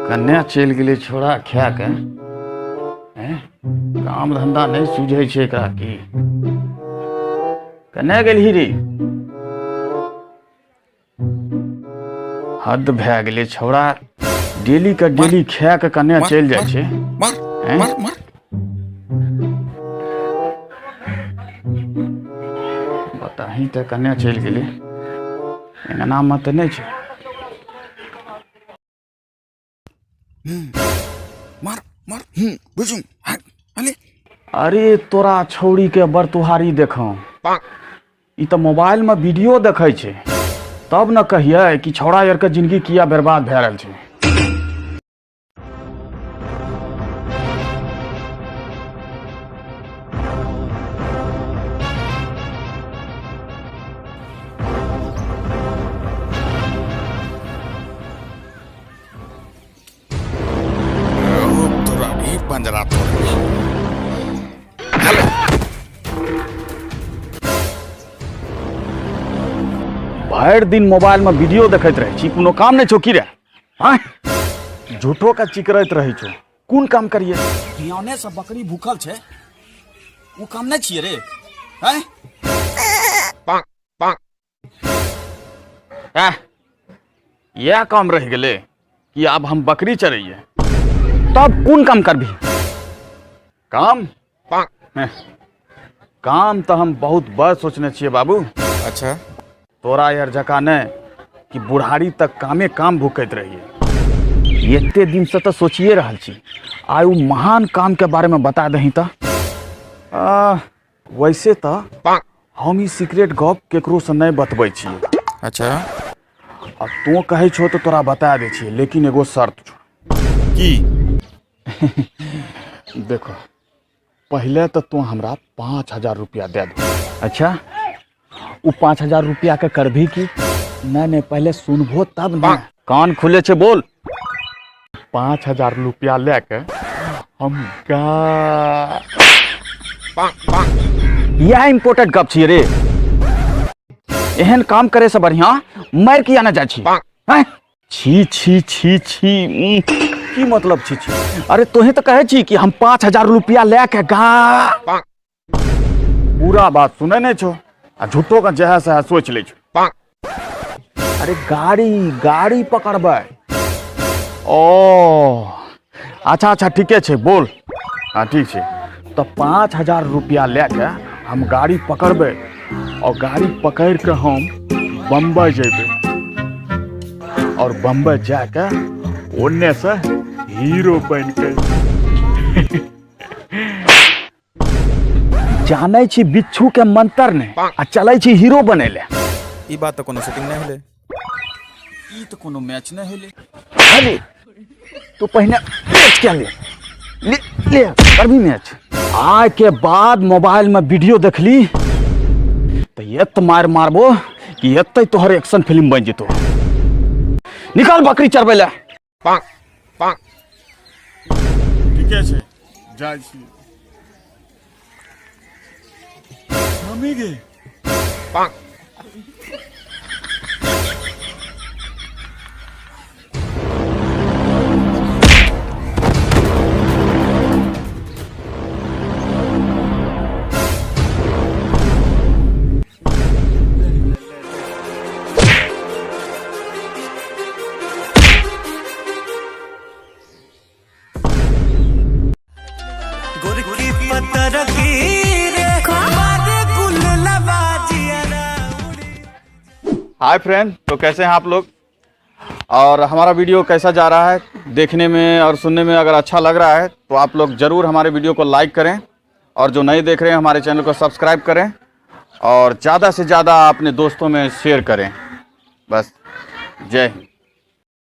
कन्या चलि गेलै छोड़ा खाए के। हैं, काम धंधा नहि सूझै छै एकरा की। कन्या गेलही रे? हद भए गेलै, छौड़ा डेली के डेली खाए के कन्या चलि जाइ छै। हैं? बताही तऽ कन्या चलि गेलै। अंगनामे तऽ नहि छै। मार मार हूं बुझू अरे। अरे तोरा छौड़ी के बरतुहारी देखो, ई तऽ मोबाइल में वीडियो देखै छै, तब न कहियै कि छौड़ा यार के जिंदगी किया बर्बाद भए रहल छै। तोरा भी पंजरा तोड़। भरि दिन मोबाइल में वीडियो देखैत रहै छी, कोनो काम नहि छौ की रे? आँय, झूठो के चिकरैत रहै छौ। कोन काम करिए? बियाने से बकरी भूखल छै, ओ काम नहि छियै रे? हैं? एह, इएह काम रहि गेलै कि आब हम बकरी चरैये? तब कोन काम करबही? काम? हें, काम तऽ हम बहुत बड़ सोचने छियै बाबू। अच्छा। तोरा यार जकाँ नहि कि बुढ़ारी तक कामे काम भुकैत रहिए। एते दिन से तऽ सोचिए रहल छी, आइ ओ महान काम के बारे में बता दही तऽ। वैसे तऽ हम ई सीक्रेट गप केकरो से नहि बतबै छियै। अच्छा। आ तू कहै छो तऽ तोरा बता दै छियै, लेकिन एगो शर्त छौ। की? देखो, पहले तऽ तू हमरा 5000 रुपया दे दे। अच्छा, ओ 5000 रुपया के करभी की? नहीं नहीं, पहले सुनबो तब ना। कान खुले छे, बोल। 5000 रुपया लेके हम गा यह इम्पोर्टेंट गप छियै रे। एहन काम करे से बढ़िया मर किया ना जाइ छी? हैं? छी छी छी छी। की मतलब छी छी? अरे तोहे तऽ कहै छी कि हम 5000 रुपया लए के गा। पूरा बात सुनै नहि छौ आ झूठो के जहे सहे सोच लै छौ। अरे गाड़ी गाड़ी पकड़बै। ओ अच्छा अच्छा, ठीके छै, बोल। हाँ ठीक छै, तऽ 5000 रुपया लए के हम गाड़ी पकड़बै और गाड़ी पकड़ के हम बम्बई जेबै और बम्बई जाके ओन्ने से हीरो बन के। जानै छी बिच्छू के मंत्र ने आ चलै छी हीरो बनै ले। ई बात तऽ कोनो सेटिंग नहि होलै। ई तऽ कोनो मैच नहि होलै। अरे तू पहिने मैच क्या ले ले ले करबी मैच। आय के बाद मोबाइल में वीडियो देखली तो एत मार मारबो कि एते तोहर एक्शन फिल्म बन जेतो। निकाल बकरी चरबै ले। ठीके छै, जाइ छी। मम्मी गे। गोरकी पतर की रे मारे कुल लवाजियरा। हाय फ्रेंड, तो कैसे हैं आप लोग और हमारा वीडियो कैसा जा रहा है देखने में और सुनने में? अगर अच्छा लग रहा है तो आप लोग ज़रूर हमारे वीडियो को लाइक करें और जो नए देख रहे हैं हमारे चैनल को सब्सक्राइब करें और ज़्यादा से ज़्यादा अपने दोस्तों में शेयर करें। बस, जय हिंद।